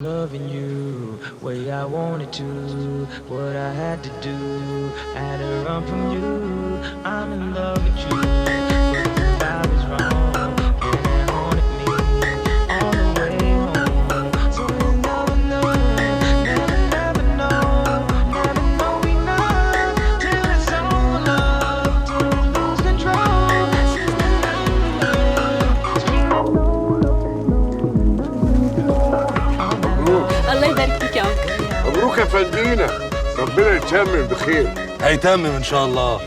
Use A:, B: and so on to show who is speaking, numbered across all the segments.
A: Loving you, way I wanted to, what I had to do, I had to run from you. I'm in love with you, but the vibe is wrong, and it haunted me all the way home. So you never know, never know enough till it's all love, till we lose control.
B: الله يبارك فيك يا عمر.
C: مبروك يا فندينا، ربنا يتمم بخير.
D: هيتمم ان شاء الله.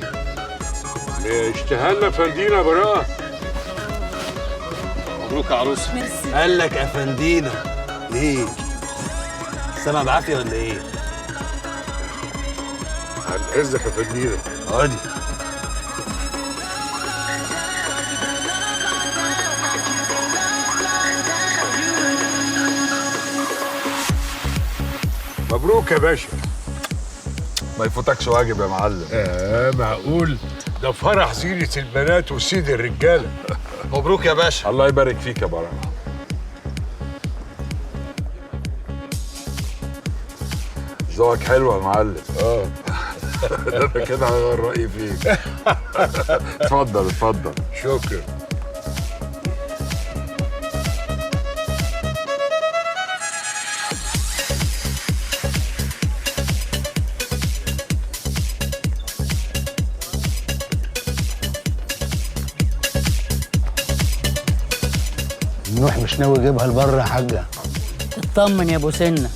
C: اشتهلنا فندينا براءة.
D: مبروك يا عروسه.
B: ميرسي.
D: قال لك افندينا ليه؟ سامع بعافيه ولا ايه؟
C: عن اذنك يا فندينا.
D: عادي.
C: مبروك يا باشا.
E: ما يفوتكش واجب يا معلم.
C: معقول؟ ده فرح زينة البنات وسيد الرجالة.
D: مبروك يا باشا.
E: الله يبارك فيك يا براء. ذوقك حلو يا معلم. ده انا كده هغير رأيي فيك. اتفضل اتفضل.
C: شكرا.
F: نوح مش ناوي يجيبها لبره يا حاجه.
G: اطمن يا ابو سنه،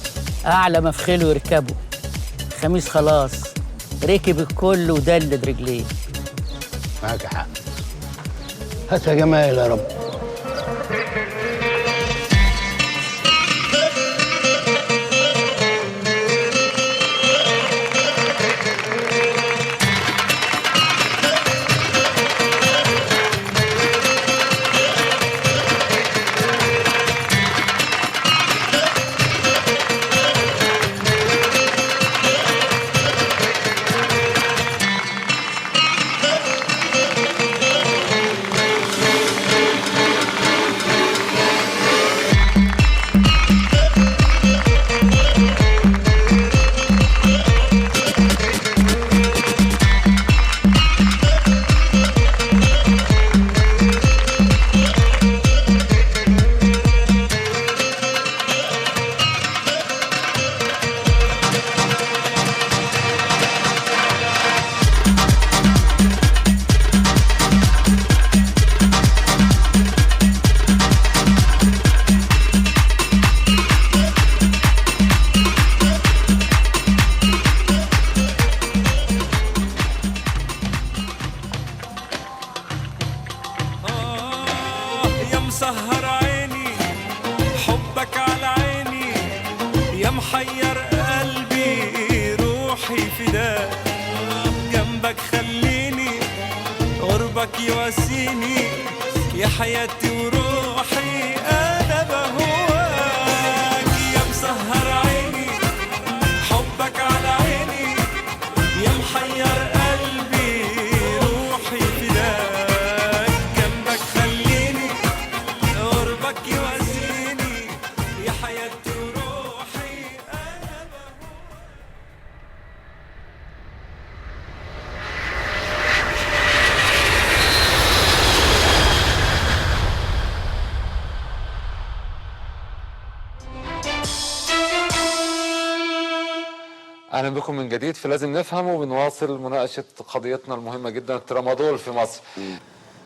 G: اعلى مفخله يركبه. خميس خلاص ركب الكل ودلد رجليه.
F: معاك حق. هات يا جمال يا رب.
H: مسهر عيني حبك على عيني يا محير قلبي روحي فداك جنبك خليني قربك يواسيني يا حياتي وروحي انا بهواك يا مسهر عيني حبك على عيني يا محير قلبي روحي فداك جنبك خليني قربك يواسيني يا حياتي وروحي انا
I: اهلا بكم من جديد في لازم نفهم، وبنواصل مناقشه قضيتنا المهمه جدا الترامادول في مصر.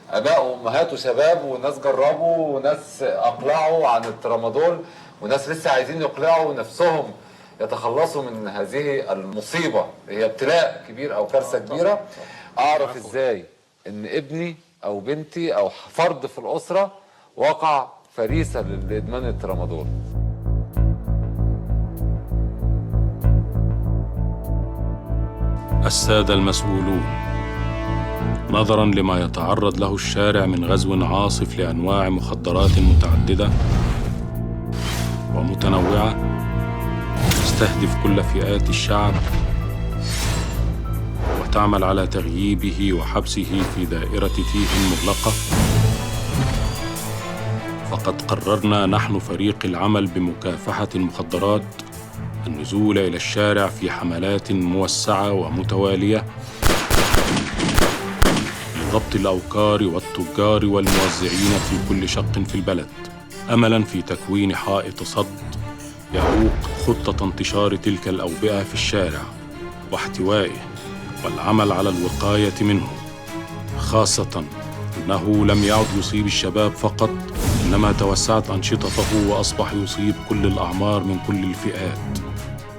I: اباء وامهات وشباب وناس جربوا وناس اقلعوا عن الترامادول وناس لسه عايزين يقلعوا نفسهم يتخلصوا من هذه المصيبه، هي ابتلاء كبير او كارثه كبيره. اعرف ازاي ان ابني او بنتي او فرد في الاسره وقع فريسه لادمان الترامادول؟
J: السادة المسؤولون، نظراً لما يتعرض له الشارع من غزو عاصف لأنواع مخدرات متعددة ومتنوعة تستهدف كل فئات الشعب وتعمل على تغييبه وحبسه في دائرة تيه مغلقة، فقد قررنا نحن فريق العمل بمكافحة المخدرات النزول إلى الشارع في حملات موسعة ومتوالية لضبط الأوكار والتجار والموزعين في كل شق في البلد، أملاً في تكوين حائط صد يعوق خطة انتشار تلك الأوبئة في الشارع واحتوائه والعمل على الوقاية منه، خاصة أنه لم يعد يصيب الشباب فقط، إنما توسعت أنشطته وأصبح يصيب كل الأعمار من كل الفئات.